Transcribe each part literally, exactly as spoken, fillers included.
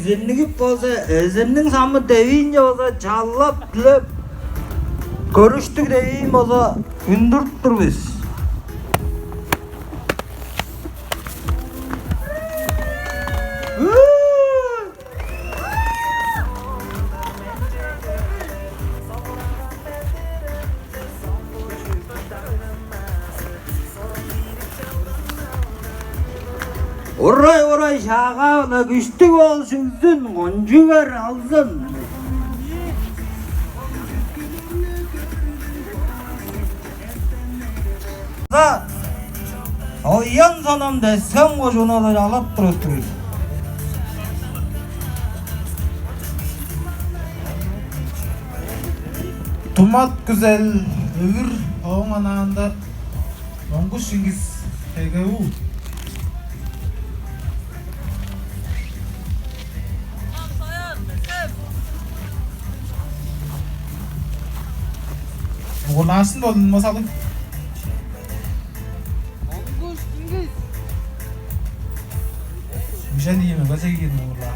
Эзирнигип болза, эзирниң самы девиинче болза, чалап-дилеп, көрүштүг девиин болза, үндүрүп тур бис. Урай-урай, шагаа-биле күштүг бол, шүгзүн, кончуг бер алзын. За, Оян-Санам, Тес-Хем кожуунга-ла чалап турар-дыр бис. Тумат Күзел, Өвүр, ооң онаанда Монгуш Чингис, Т Г У. Угурлаашын болдун, масалыг. Монгуш Чингис. Үжен ийи мөге сегиген угурлаа.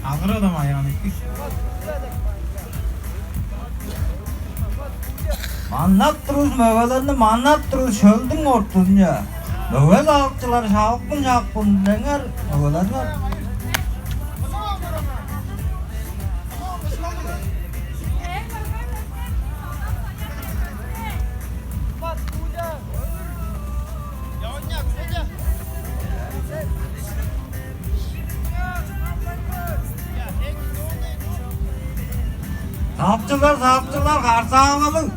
Агыр адам аяан эки. Маннап тур бис, мөгелерни маннап тур бис шөлдүң ортузунче. Мөге-саалыкчылар, шалыпкын-шалыпкын дилеңер, мөгелериңер. Саапчылар, саапчылар, харсаалгалыг.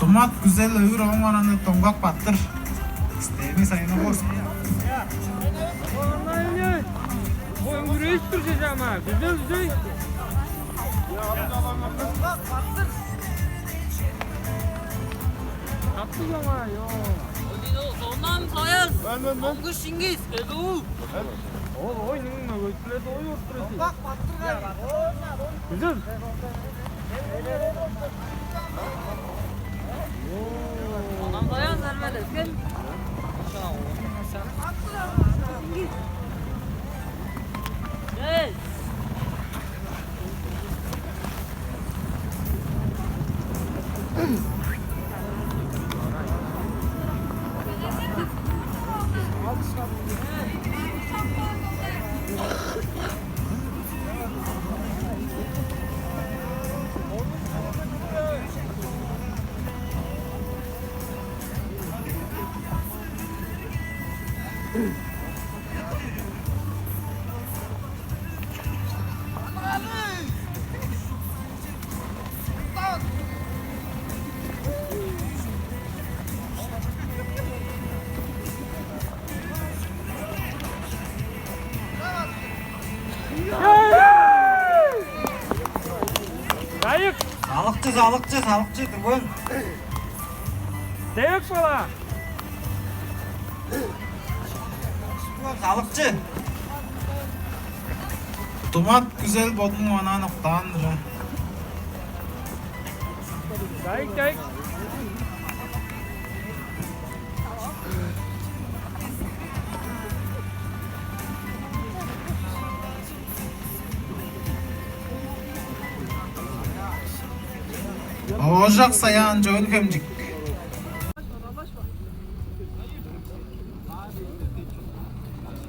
Тумат Күзел, Өвүр, ооң онаанда Доңгак Баттыр. Стеми сайны бос. Ой, үреш тур чежама. Күзел, Күзел. Каттыг ама, ё. Сонан Саян. Мен, мен, мен. Монгуш Чингис, Т Г У. Ол, ой, нуң мөгөзүлерди ой уруп тур эди. Бак баттыргай. Күзел. Сонан Саян, сармет эскен. Эй! Салыкчы, салыкчы, салыкчы, дүрген. Девек бала. Салыкчы. Тумат Күзел бодунуң онаан октаан-дыр. Дайык, дайык. Оожак Саян, Чөөн-Хемчик.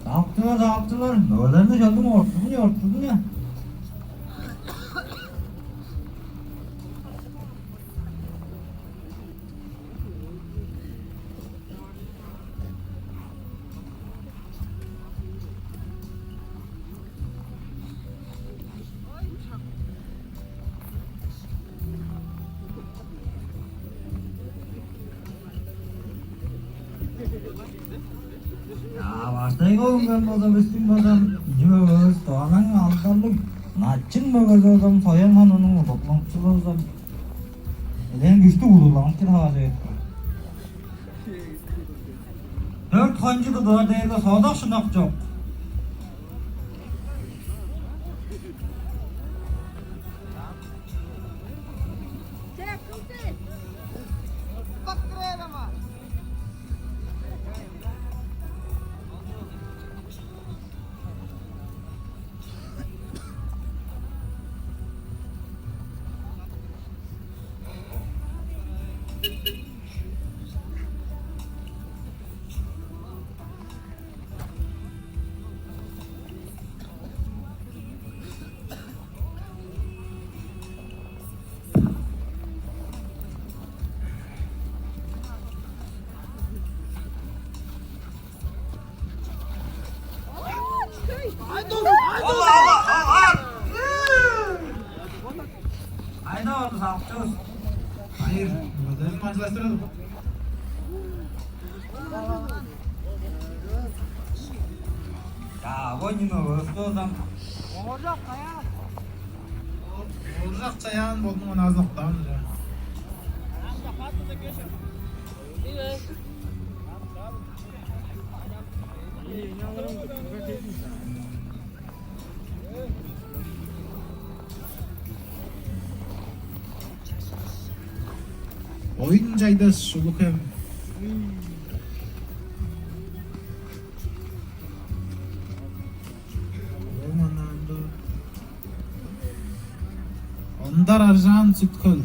Таптыңар, таптыңар. Мөгелерни чалдың ортузун, ортузун я. Тайга үнген болза, бистиң база ийи мөгевис, Тываның алдарлыг начын мөгези болза, Соян ханының удурланыкчызы болза, элээн күштүг удурланыкчы таваржы берип тур. Дөрт хончу тудугаар дээрге содак-шынак чок. Айда, ону сакчывыс. Айыр, модельни манчылаштырады. Чаа, авонина вырыскыылдан. Ооржак Чаян болдуң онаазын октаан. Оюн Чайдаш, Улуг-Хем. Ол манаанда Ондар Аржаан, Сүт-Хөл.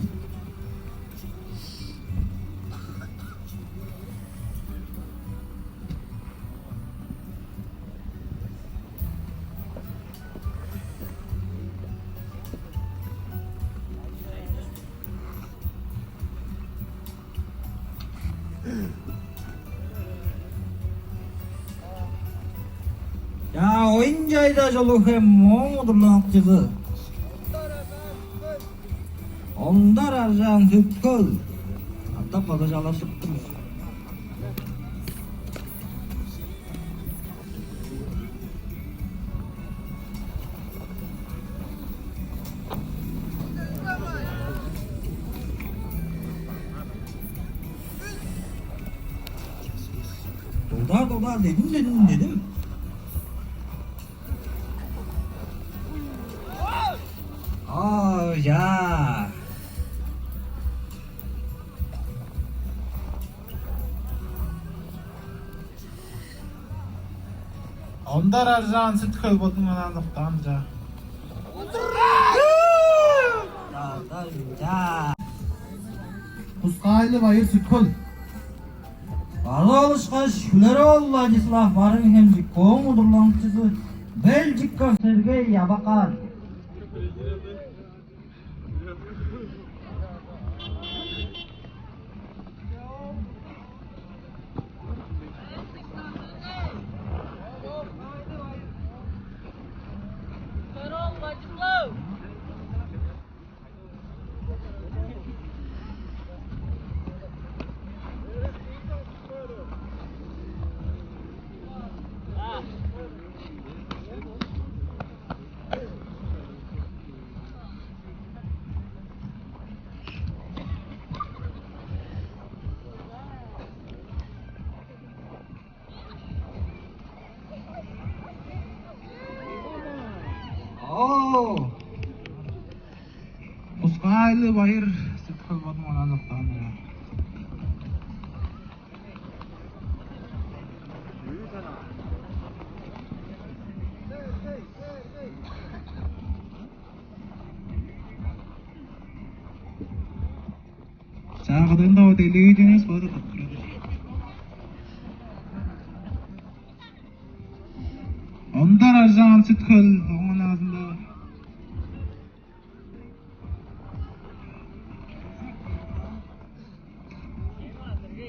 Чаа, Оюн Чайдаш, Улуг-Хем, ооң удурланыкчызы. Ондар Аржаан, Сүт-Хөл. Катап база чалашып тур. Долдаар, долдаар дедим, дедим, дедим. Оо, чаа. Ондар Аржаан, Сүт-Хөл, бодуң анаан октаан-дыр аа. Кускайлы Байыр, Сүт-Хөл. База ол ышкаш Хүлер-оол Владислав, Барыын-Хемчик, ооң удурланыкчызы Белжиков Сергей, Абакан. Оо! Кускайлы Байыр, Сүт-Хөл, бодуң анаан октаан-дыр аа. Чаагыдын-даа делегейдениңер база тапкырады. Ондар Аржаан, Сүт-Хөл, ооң анаазында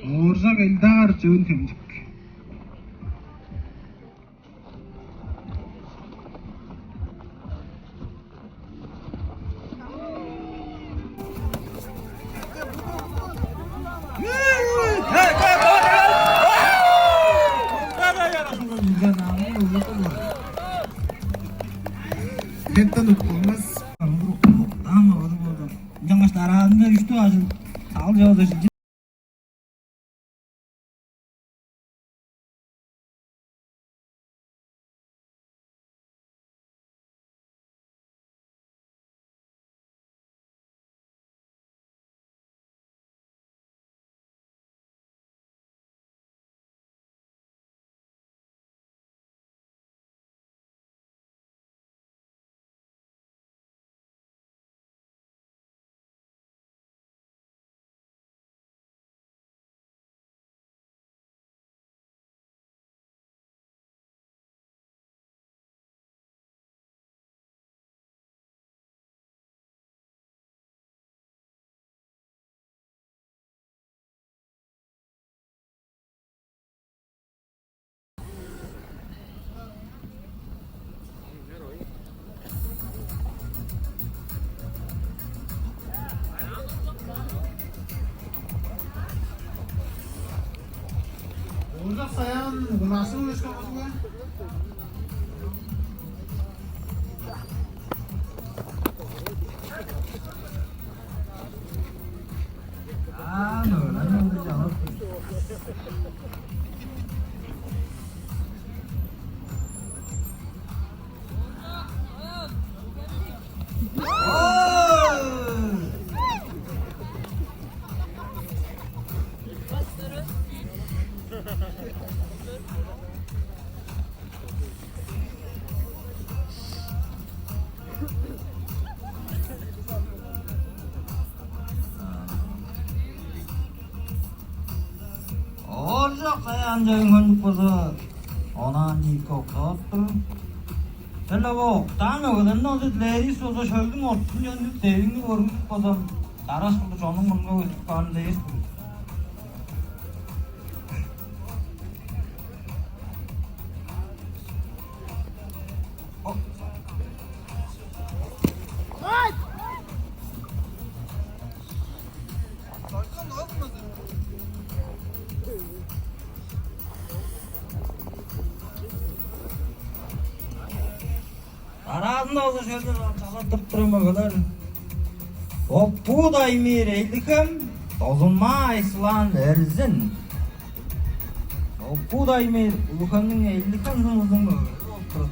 Ооржак Эльдар, Чөөн-Хемчик. Ам оду болду. Ынчангаш дараазында үштү ажыл. Сал чоозу. Ооржак Саян унаашкын үлешкен болзуңар. Аа, мөөлен ындыг чалап. Ооржак Саян чөөн хончук болза, онаан ийикке октаптыр. Черле бо октаан мөгелерни ону дилээрис болза, шөлдүң ортузун чоннуп, девиңни көргүзүп болза, дараш кылдыр чонуң мурнунга көстүп каарын дээш-тир. Аразында болза шөлден чалаттырып турар мөгелер. Оппу Даймир, Эйликем, Дозунма Айслан, Эрзин. Оппу Даймир, Улуг-Хемниң, Эйликем сумузунуң мөгези болуп турар.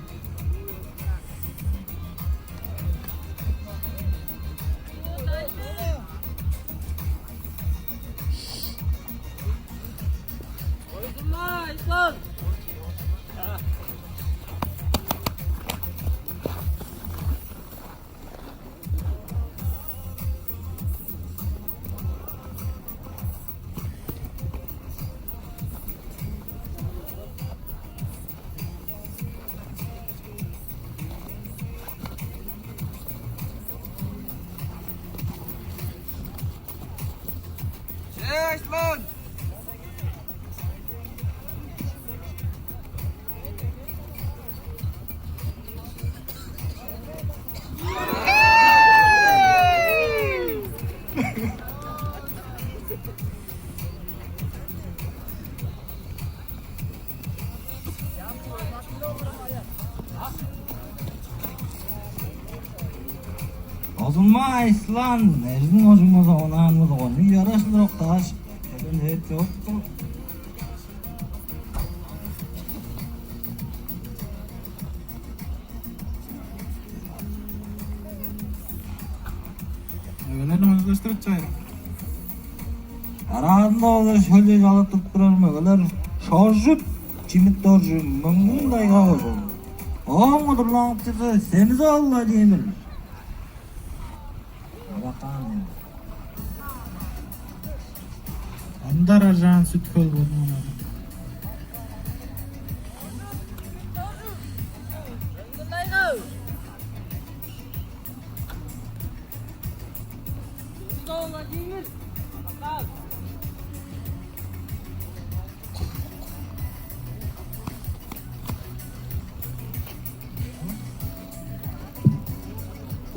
Дозунма Айслан, Эрзин кожуң болза, онаан болза, кончуг чараш-ла октааш, чеден эът чорупту. Мөгелерни онзулаштырып чайыр. Аразында олар шөлче чалаттырып турар мөгелер Шоржут Чимит-Доржу, Мөңгүн-Тайга кожуун. Ооң удурланыкчызы Семис-оол Владимир. Алакаан. Андар Аржаан, Сүт-Хөл, бодунуң онаазы.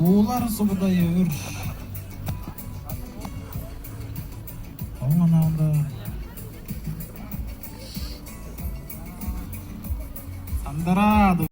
Уулар субудай өвүр. Оң онаанда Сандараа.